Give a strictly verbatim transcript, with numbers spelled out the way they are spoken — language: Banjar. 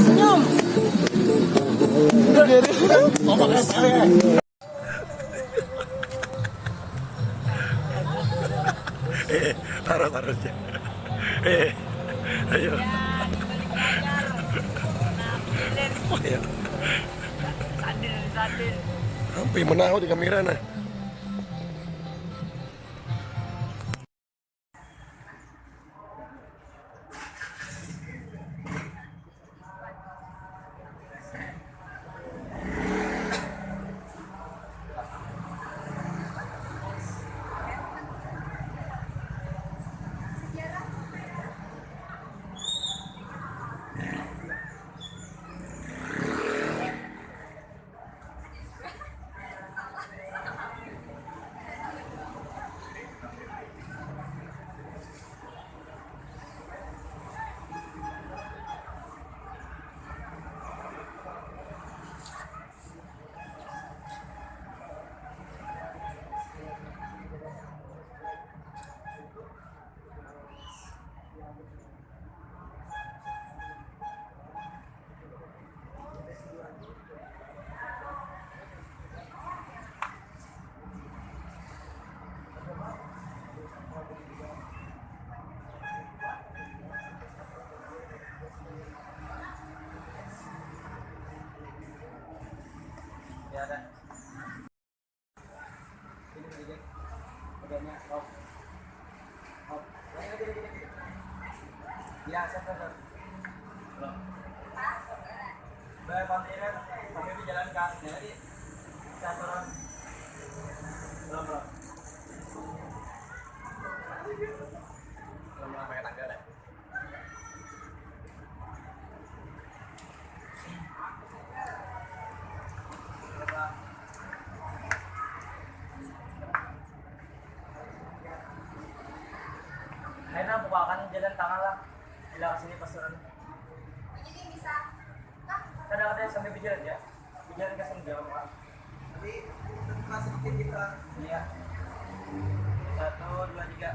Senyum. Eh, taruh, taruh aja. Eh, ayo. Ayo. Sampai menahu di kamera nah. Ini sedikit. Badannya, oh. Oh. Lagi, lagi, lagi, lagi. Ya, siap, siap, siap. Belum. Baik, Pak Iren, kami berjalan ke sini lagi. Kita turun. Belum, belum. Belum, belum pakai tangga deh. Ayo nah, bukakan jalan tangan lah. Bila kesini pas turun. Jadi bisa. Kada ada sambil berjalan ya. Berjalan ke sini jangan lupa. Jadi, kita sedikit kita. Iya. Satu, dua, tiga.